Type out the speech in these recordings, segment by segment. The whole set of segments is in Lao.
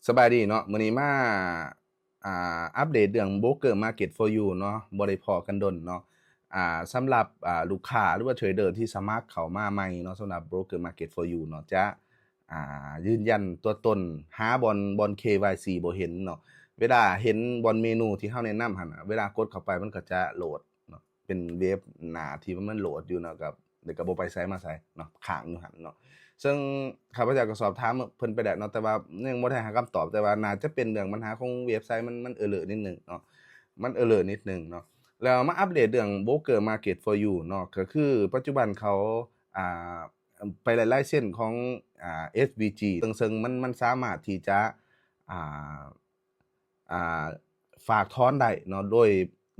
ສະບາຍດີເນາະ, ມື້ນີ້ມາ ອ່າ ອັບເດດເລື່ອງ Broker Market for You ເນາະ, ບໍ່ໄດ້ພໍ້ກັນດົນເນາະ. ອ່າ ສຳລັບ ອ່າ ລູກຄ້າ ຫຼືວ່າເທຣດເດີທີ່ສະໝັກເຂົ້າມາໃໝ່ເນາະ, ສຳລັບ Broker Market for You ເນາະ ຈະ ອ່າ ຢືນຢັນຕົວຕົນ ຫາບ່ອນ ບ່ອນ KYC ບໍ່ເຫັນເນາະ. ເວລາເຫັນບ່ອນເມນູທີ່ເຮົາແນະນຳຫັ້ນນະ ເວລາກົດເຂົ້າໄປມັນກໍຈະໂຫຼດເນາະ, ເປັນເວັບໜ້າທີ່ວ່າມັນໂຫຼດຢູ່ເນາະ, ກໍ ແລ້ວກໍບໍ່ໄປໃສມາໃສເນາະ, ຄ້າງຢູ່ຫັ້ນເນາະ. ເຊິ່ງຂ້າພະເຈົ້າກໍສອບຖາມເພິ່ນໄປແລ້ວເນາະ, ແຕ່ວ່າຍັງບໍ່ໄດ້ຫາຄຳຕອບ, ແຕ່ວ່າໜ້າຈະເປັນເລື່ອງບັນຫາຂອງເວັບໄຊ ມັນ ມັນ error ນິດໜຶ່ງເນາະ, ມັນ error ນິດໜຶ່ງເນາະ. ແລ້ວມາອັບເດດເລື່ອງ Broker Market for You ເນາະ, ກໍຄືປັດຈຸບັນເຂົາ ອ່າ ໄປໄລ່ລາຍເຊັນຂອງ ອ່າ SVG ເຊິ່ງ ເຊິ່ງມັນ ມັນສາມາດທີ່ຈະ ອ່າ ອ່າ ຝາກຖອນໄດ້ເນາະ, ໂດຍ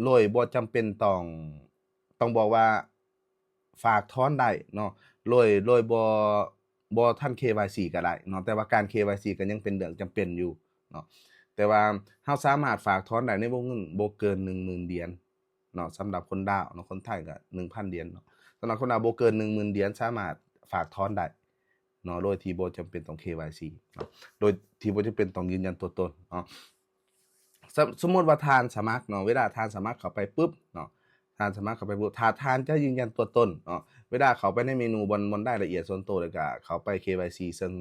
ໂດຍບໍ່ຈຳເປັນຕ້ອງ ຕ້ອງບອກວ່າຝາກຖອນໄດ້ເນາະ, ໂດຍ ໂດຍບໍ່ ບໍ່ທັນ KYC ກໍໄດ້ເນາະ, ແຕ່ວ່າການ KYC ກໍຍັງເປັນເລື່ອງຈຳເປັນຢູ່ເນາະ. ແຕ່ວ່າເຮົາສາມາດຝາກຖອນໄດ້ໃນວົງເງິນບໍ່ເກີນໜຶ່ງໝື່ນຫຼຽນເນາະ, ສຳລັບຄົນລາວເນາະ, ຄົນໄທກໍໜຶ່ງພັນຫຼຽນເນາະ. ສຳລັບຄົນລາວບໍ່ເກີນໜຶ່ງໝື່ນຫຼຽນ ສາມາດຝາກຖອນໄດ້ ເນາະ ໂດຍທີ່ບໍ່ຈຳເປັນຕ້ອງ KYC ເນາະ, ໂດຍທີ່ບໍ່ຈຳເປັນຕ້ອງຢືນຢັນຕົວຕົນເນາະ. ສະ ສົມມຸດວ່າທ່ານສະໝັກເນາະ, ເວລາທ່ານສະໝັກເຂົ້າໄປປຶບເນາະ, ທ່ານສະໝັກເຂົ້າໄປປຶບ ຖ້າທ່ານຈະຢືນຢັນຕົວຕົນເນາະ, ເວລາເຂົ້າໄປໃນເມນູບ່ອນ ບ່ອນລາຍລະອຽດສ່ວນໂຕ ແລ້ວກະເຂົ້າໄປ KYC ເຊິ່ງ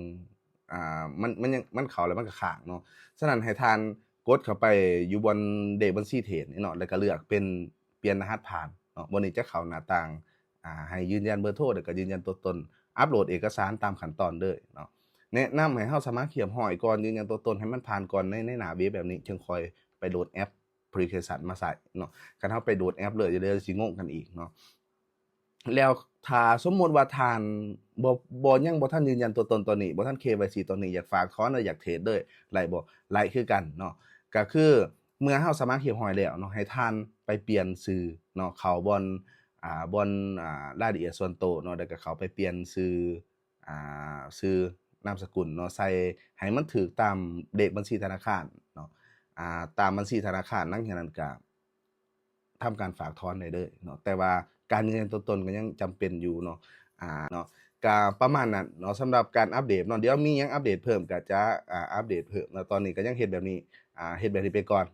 ອ່າ ມັນ ມັນຍັງ ມັນເຂົ້າແລ້ວມັນກະຄ້າງເນາະ. ສະນັ້ນໃຫ້ທ່ານກົດເຂົ້າໄປຢູ່ບ່ອນເລກບັນຊີເທຣດນີ້ເນາະ, ແລ້ວກະເລືອກເປັນປ່ຽນລະຫັດຜ່ານເນາະ. ບ່ອນນີ້ຈະເຂົ້າໜ້າຕ່າງ ອ່າ ໃຫ້ຢືນຢັນເບີໂທ ແລ້ວກໍຢືນຢັນຕົວຕົນ, ອັບໂຫຼດເອກະສານຕາມຂັ້ນຕອນເລີຍເນາະ. ແນະນຳໃຫ້ເຮົາສະໝັກຮຽບຮ້ອຍກ່ອນ, ຢືນຢັນຕົວຕົນໃຫ້ມັນຜ່ານກ່ອນໃນ ໃນໜ້າເວັບແບບນີ້ ຈຶ່ງຄ່ອຍໄປໂຫຼດແອັບ application ມາໃຊ້ເນາະ. ຄັນເຮົາໄປໂຫຼດແອັບເລີຍ ດຽວເຮົາຊິງົງກັນອີກເນາະ. ແລ້ວຖ້າສົມມຸດວ່າທ່ານບໍ່ ບໍ່ ຍັງບໍ່ທັນຢືນຢັນຕົວຕົນຕອນນີ້, ບໍ່ທັນ KYC ຕອນນີ້, ຢາກຝາກຖອນ ຫຼື ຢາກເທຣດເລີຍ ໄດ້ບໍ່? ໄດ້ຄືກັນເນາະ. ກໍຄືເມື່ອເຮົາສະໝັກຮຽບຮ້ອຍແລ້ວເນາະ, ໃຫ້ທ່ານໄປປ່ຽນຊື່ເນາະ, ເຂົ້າບ່ອນ ອ່າ ບ່ອນ ອ່າ ລາຍລະອຽດສ່ວນໂຕເນາະ, ແລ້ວກໍເຂົ້າໄປປ່ຽນຊື່ ອ່າ ຊື່ນາມສະກຸນເນາະ, ໃສ່ໃຫ້ມັນຖືກຕາມເລກບັນຊີທະນາຄານເນາະ, ອ່າ ຕາມບັນຊີທະນາຄານ. ຫຼັງຈາກນັ້ນກໍທຳການຝາກຖອນໄດ້ເລີຍເນາະ, ແຕ່ວ່າການຢືນຢັນຕົວຕົນກໍຍັງຈຳເປັນຢູ່ເນາະ ອ່າ ເນາະ. ກໍປະມານນັ້ນເນາະ ສຳລັບການອັບເດດເນາະ. ດຽວມີຫຍັງອັບເດດເພີ່ມກໍຈະ ອ່າ ອັບເດດເພີ່ມເນາະ. ຕອນນີ້ກໍຍັງເຮັດແບບນີ້ ອ່າ ເຮັດແບບນີ້ໄປກ່ອນ